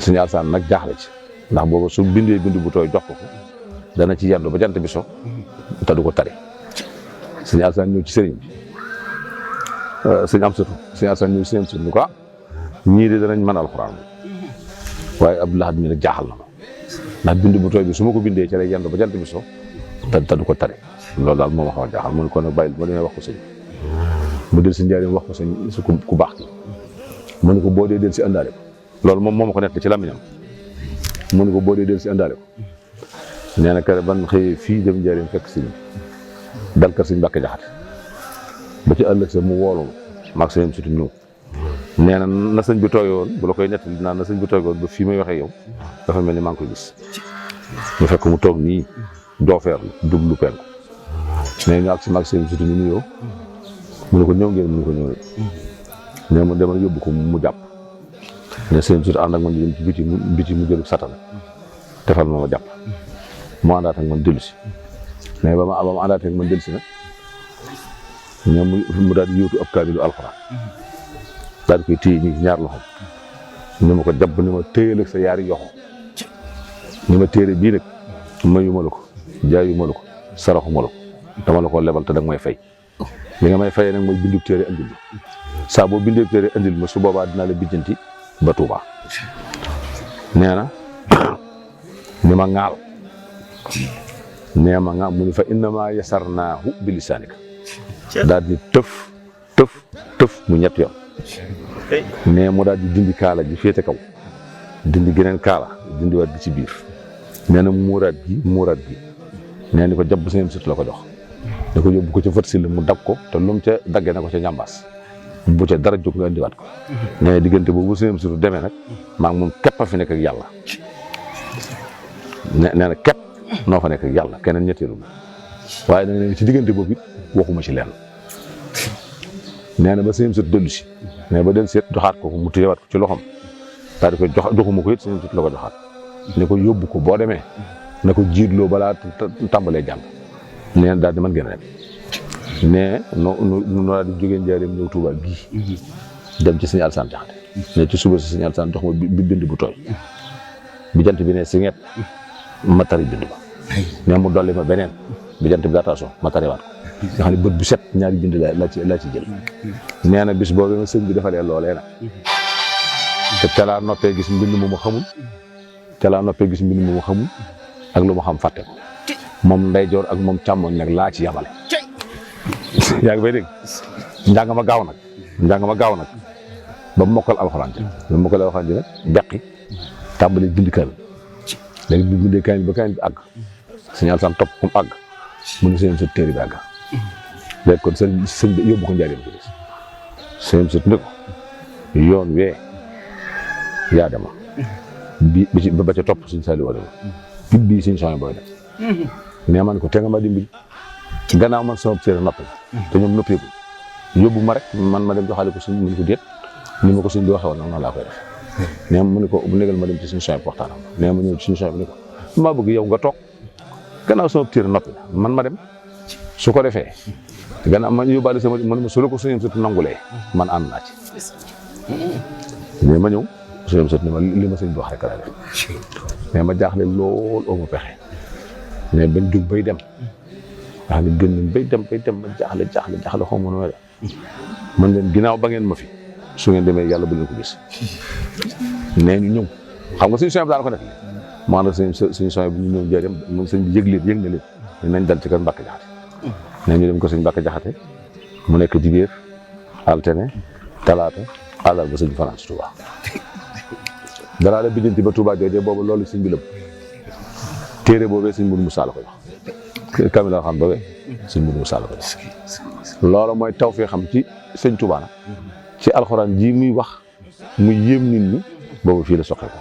Sëñ Alsaan nag jaaxle ci ndax booba su bindee bind bu tooy jox ko dana ci yendu ba jant bi so te du ko tari. Sëñ Alsaan ñëw ci sëriñ bi sëñ Amsatu Sëñ Alsaan ñëw ci sëñ Amsatu ni ko ñii de danañ mën alxuraan waaye Abdou Lahad mi nag jaaxal na ma ndax bind bu tooy bi su ma ko bindee ci lay yendu ba jant bi so te du ko tari loolu daal moo ma xaw a jaaxal mu ne ko nag bàyyil ma demee wax ko sëñ mu del si njaarim wax ko sëñ ku baax ki mu ne ko boo dee del si àndaale ko loolu moom moo ma ko nett ci làmmiñam mu ne ko boo dee del si àndaale ko nee na kere ban xëyee fii dem njaarim fekk sëñ dal kër sëñ Mbàkke Jaxate ba ci ëllëg sa mu woolu maag sëñ sutu ñëw nee na sëñ bi tooy woon bu la koy nettali dinaa na sëñ bi tooy woon ba fii may waxee yow dafa mel ni maa ngi koy gis ñu fekk mu toog nii doofeer jublu penku nee ñu ak si maag sëñ sutu ñu nuyoo mu ne ko ñëw ngeen mu ne ko ñëw ne mu demal yóbbu ko mu jàpp ne sëñ sutu ànd ak man ñu dem ci biti mu jël satal defal ma jàpp mu àndaat ak man dellu si mais ba ma àndaat ak man dellu si nag ñoom mu daal di yóotu ab kaamilu alxuraan daal di koy téye nii ñaar loxo ni ma ko jàpp ni ma téyel ak sa yaari yoxo ni ma téere bii nag mayuma la ko jaayuma la ko saraxuma la ko dama la ko lebal te danga may fay li nga may fayee nag mooy bindub téere andil ma saa boo bindee téere andil ma su boobaa dinaa la bijjanti ba Tuubaa nee na ni ma ŋaal nee ma ŋaal mu ni fa innama yasarnaahu bi lisaanika daal di tëf mu ñett yoon nee mu daal di dindi kaala ji féete kaw dindi geneen kaala dindi waat gi ci biir nee na muuraat gi nee ni ko jàpp seen sut la ko jox da ko yóbbu ko ca fët si la mu dag ko te lu mu ca daggee na ko ca ñambaas bu ca dara jóg nga indiwaat ko nee diggante boobu seen sut demee nag maa ngi moom képp a fi nekk ak yàlla nee na képp noo fa nekk ak yàlla keneen ñetteelu waaye nag ci diggante boobu it waxuma ci lenn nee na ba seen sut dellu si mais ba del seet joxaat ko mu téyewaat ko ci loxam daal di koy joxuma ko it seen sut la ko joxaat ne ko yóbbu ko boo demee na ko jiitloo balaa tàmbalee jàng nee na daal di mën gën a dem mais nu daal di jógee njaareem ñëw Tuubaa bii dem ci Sëñ Alsaan Jaxate ne ci suba si Sëñ Alsaan jox ma bi bind bu tooy bi jant bi ne si nget ma tari bind ba mais mu dolli ma beneen bi jant bi daa so ma tariwaat ko nga xam ne bët bu set ñaari bind laa ci jël nee na bis boobu ma sëñ bi defalee loolee nag te calaa noppee gis mbind mu ma xamul ak lu ma xam fàtte ko moom ndeyjoor ak moom càmmoñ nag laa ci yamale yaa ngi bay dégg njàng ma gaaw nag ba mokkal alxuraan ji nag beqi tàmbali bind kaamil léegi bi bindee kaamil ba kaamil bi àgg Sëñ Alsaan topp kum àgg mu ne seen sut téere bi àgg léegi kon sëñ bi yóbbu ko njaareem bi seen sut ni ko yoon wee yaa dema bi ba ca topp suñ Saaliw wala bii suñ soxna booy dem mais man ko te nga ma dimbali gannaaw man sama téere noppi te ñoom noppeeku yóbbu ma rek man ma dem joxaale ko suñ mu ne ko déet ni ma ko suñ bi waxee woon noonu laa koy def mais mu ne ko bu négal ma dem ci suñu soxna waxtaanam mais ma ñëw ci suñu soxna bi ne ko maa bëgg yow nga toog gannaaw sama téere noppi man ma dem su ko defee gannaaw ma yóbbaale sama man ma su la ko suñu sut nangulee man ànd naa ci mais ma ñëw suñu sut ne ma li ma sëñ bi wax rek laa def mais ma jaaxle lool oo ma pexe mais bañ jug bay dem nga xam ne gën nañ bay dem ba jaaxle xaw ma nu ma def man leen ginnaaw ba ngeen ma fi su ngeen demee yàlla bu leen ko gis nee ñu ñëw xam nga suñu soñ bi daal ko def maanaam suñu soñ bi ñu ñëw njëriñ moom sëñ bi yëg na leen nañ dal ci kër Mbàkke Jaxate nee ñu dem ko sëñ Mbàkke Jaxate mu nekk dibéer altine talaata àllarba ba sëñ fanaan si Tuubaa dara la bijjanti ba Tuubaa joojee boobu loolu sëñ bi lëpp téere boobee sëñ Mourou Moussa la ko jox kamil la xam boobee sëñ Mourou Moussa la ko jox loolu mooy taw fee xam ci sëñ Tuubaa nag ci alxuraan ji muy wax muy yéem nit ñi boobu fii la soqee ko